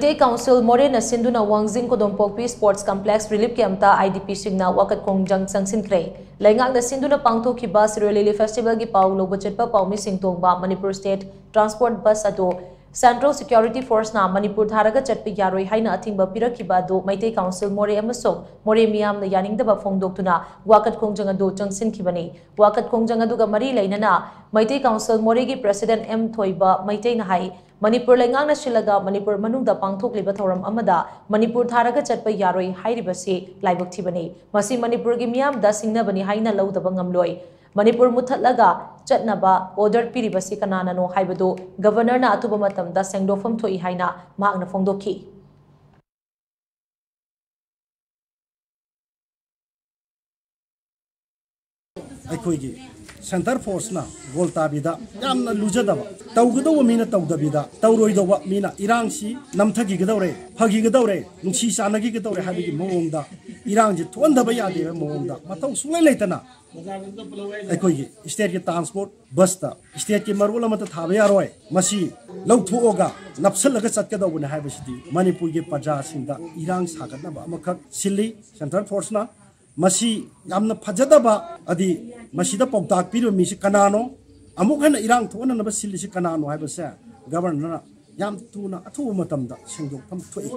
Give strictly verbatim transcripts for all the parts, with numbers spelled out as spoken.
Meitei council ꯃꯣꯔꯦꯅ ꯁꯤꯟꯗꯨꯅ ꯋꯥꯡꯖꯤꯡ ꯀꯣꯗꯣꯝꯄꯣꯛꯄꯤ ꯁ꯭ꯄꯣꯔꯠꯁ ꯀꯝꯄ꯭ꯂꯦꯛꯁ ꯔꯤꯂꯤꯐ ꯀꯦꯝꯞꯇ ꯑꯥꯏ ꯗꯤ ꯄꯤ ꯁꯤꯡꯅ ꯋꯥꯀꯠ ꯈꯣꯡꯖꯪ ꯆꯪꯁꯤꯟꯈ꯭ꯔꯦ꯫ ꯂꯩꯉꯥꯛꯅ ꯁꯤꯟꯗꯨꯅ ꯄꯥꯡꯊꯣꯛꯈꯤꯕ ꯁꯤꯔꯣꯏ ꯂꯤꯂꯤ ꯐꯦꯁꯇꯤꯚꯦꯜꯒꯤ ꯄꯥꯎ ꯂꯧꯕ ꯆꯠꯄ ꯄꯥꯎꯃꯤꯁꯤꯡ ꯇꯣꯡꯕ ꯃꯅꯤꯄꯨꯔ ꯁ꯭ꯇꯦꯠ ꯇ꯭ꯔꯥꯟꯁꯄꯣꯔꯠ ꯕꯁ ꯑꯗꯨ ꯁꯦꯟꯇ꯭ꯔꯦꯜ ꯁꯦꯀ꯭ꯌꯨꯔꯤꯇꯤ ꯐꯣꯔꯁꯅ ꯃꯅꯤꯄꯨꯔ ꯊꯥꯔꯒ ꯆꯠꯄ ꯌꯥꯔꯣꯏ ꯍꯥꯏꯅ ꯑꯊꯤꯡꯕ ꯄꯤꯔꯛꯈꯤꯕ ꯑꯗꯨ ꯃꯩꯇꯩ ꯀꯥꯎꯟꯁꯤꯜ ꯃꯣꯔꯦ ꯑꯃꯁꯨꯡ ꯃꯣꯔꯦ ꯃꯤꯌꯥꯝꯅ ꯌꯥꯅꯤꯡꯗꯕ ꯐꯣꯡꯗꯣꯛꯇꯨꯅ ꯋꯥꯀꯠ ꯈꯣꯡꯖꯪ ꯑꯗꯨ ꯆꯪꯁꯤꯟꯈꯤꯕꯅꯤ꯫ ꯋꯥꯀꯠ ꯈꯣꯡꯖꯪ ꯑꯗꯨꯒ ꯃꯔꯤ ꯂꯩꯅꯅ ꯃꯩꯇꯩ ꯀꯥꯎꯟꯁꯤꯜ ꯃꯣꯔꯦꯒꯤ ꯄ꯭ꯔꯦꯁꯤꯗꯦꯟꯠ ꯑꯦꯝ ꯊꯣꯏꯕ ꯃꯩꯇꯩꯅ ꯍꯥꯏ, ꯃꯅꯤꯄꯨꯔ ꯂꯩꯉꯥꯛꯅ ꯁꯤꯜꯂꯒ ꯃꯅꯤꯄꯨꯔ ꯃꯅꯨꯡꯗ ꯄꯥꯡꯊꯣꯛꯂꯤꯕ ꯊꯧꯔꯝ ꯑꯃꯗ ꯃꯅꯤꯄꯨꯔ ꯊꯥꯔꯒ ꯆꯠꯄ ꯌꯥꯔꯣꯏ ꯍꯥꯏꯔꯤꯕꯁꯤ ꯂꯥꯏꯕꯛ ꯊꯤꯕꯅꯤ꯫ ꯃꯁꯤ ꯃꯅꯤꯄꯨꯔꯒꯤ ꯃꯤꯌꯥꯝꯗ ꯁꯤꯡꯅꯕꯅꯤ ꯍꯥꯏꯅ ꯂꯧꯗꯕ ꯉꯝꯂꯣꯏ꯫ ꯃꯅꯤꯄꯨꯔ ꯃꯨꯠꯊꯠꯂꯒ ꯆꯠꯅꯕ ꯑꯣꯔꯗꯔ ꯄꯤꯔꯤꯕꯁꯤ ꯀꯅꯥꯅꯅꯣ ꯍꯥꯏꯕꯗꯨ ꯒꯚꯔꯅꯔꯅ ꯑꯊꯨꯕ ꯃꯇꯝꯗ ꯁꯦꯡꯗꯣꯛꯐꯝ ꯊꯣꯛꯏ ꯍꯥꯏꯅ ꯃꯍꯥꯛꯅ ꯐꯣꯡꯗꯣꯛꯈꯤ꯫ ꯑꯩꯈꯣꯏꯒꯤ ꯁꯦꯟꯇꯔ ꯐꯣꯔꯁꯅ ꯒꯣꯜ ꯇꯥꯕꯤꯗ ꯌꯥꯝꯅ ꯂꯨꯖꯗꯕ, ꯇꯧꯒꯗꯧꯕ ꯃꯤꯅ ꯇꯧꯗꯕꯤꯗ, ꯇꯧꯔꯣꯏꯗꯧꯕ ꯃꯤꯅ ꯏꯔꯥꯡꯁꯤ ꯅꯝꯊꯈꯤꯒꯗꯧꯔꯦ, ꯐꯈꯤꯒꯗꯧꯔꯦ, ꯅꯨꯡꯁꯤ ꯆꯥꯟꯅꯈꯤꯒꯗꯧꯔꯦ ꯍꯥꯏꯕꯒꯤ ꯃꯑꯣꯡꯗ, ꯏꯔꯥꯡꯁꯤ ꯊꯣꯛꯍꯟꯗꯕ ꯌꯥꯗꯦ ꯍꯥꯏꯕ ꯃꯑꯣꯡꯗ ꯃꯊꯧ ꯁꯨꯡꯂꯩ ꯂꯩꯇꯅ ꯑꯩꯈꯣꯏꯒꯤ ꯁ꯭ꯇꯦꯠꯀꯤ ꯇ꯭ꯔꯥꯟꯁꯄꯣꯔꯠ ꯕꯁꯇ ꯁ꯭ꯇꯦꯠꯀꯤ ꯃꯔꯣꯜ ꯑꯃꯠꯇ ꯊꯥꯕ ꯌꯥꯔꯣꯏ, ꯃꯁꯤ ꯂꯧꯊꯣꯛꯑꯒ ꯅꯞꯁꯤꯜꯂꯒ ꯆꯠꯀꯗꯧꯕꯅꯤ ꯍꯥꯏꯕꯁꯤꯗꯤ ꯃꯅꯤꯄꯨꯔꯒꯤ ꯄ꯭ꯔꯖꯥꯁꯤꯡꯗ ꯏꯔꯥꯡ ꯁꯥꯒꯠꯅꯕ ꯑꯃꯈꯛ ꯁꯤꯜꯂꯤ ꯁꯦꯟꯇ꯭ꯔꯦꯜ ꯐꯣꯔꯁꯅ꯫ ꯃꯁꯤ ꯌꯥꯝꯅ ꯐꯖꯗꯕ, ꯑꯗꯤ ꯃꯁꯤꯗ ꯄꯥꯎꯇꯥꯛ ꯄꯤꯔꯤꯕ ꯃꯤꯁꯤ ꯀꯅꯥꯅꯣ, ꯑꯃꯨꯛ ꯍꯟꯅ ꯏꯔꯥꯡ ꯊꯣꯛꯍꯟꯅꯅꯕ ꯁꯤꯜꯂꯤꯁꯤ ꯀꯅꯥꯅꯣ ꯍꯥꯏꯕꯁꯦ ꯒꯚꯔꯅꯔꯅ ꯌꯥꯝ ꯊꯨꯅ ꯑꯊꯨꯕ ꯃꯇꯝꯗ ꯁꯦꯡꯗꯣꯛꯐꯝ ꯊꯣꯛꯏ꯫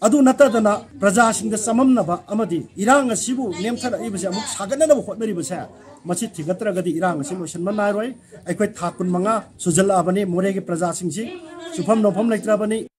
ꯑꯗꯨ ꯅꯠꯇꯗꯅ ꯄ꯭ꯔꯖꯥꯁꯤꯡꯗ ꯆꯃꯝꯅꯕ ꯑꯃꯗꯤ ꯏꯔꯥꯡ ꯑꯁꯤꯕꯨ ꯅꯦꯝꯊꯔꯛꯏꯕꯁꯦ ꯑꯃꯨꯛ ꯁꯥꯒꯠꯅꯅꯕ ꯍꯣꯠꯅꯔꯤꯕꯁꯦ, ꯃꯁꯤ ꯊꯤꯒꯠꯇ꯭ꯔꯒꯗꯤ ꯏꯔꯥꯡ ꯑꯁꯤ ꯂꯣꯏꯁꯤꯟꯕ ꯅꯥꯏꯔꯣꯏ꯫ ꯑꯩꯈꯣꯏ ꯊꯥ ꯀꯨꯟꯃꯉꯥ ꯁꯨꯖꯜꯂꯛꯑꯕꯅꯤ, ꯃꯣꯔꯦꯒꯤ ꯄ꯭ꯔꯖꯥꯁꯤꯡꯁꯤ ꯁꯨꯐꯝ ꯅꯣꯝꯐꯝ ꯂꯩꯇ꯭ꯔꯕꯅꯤ꯫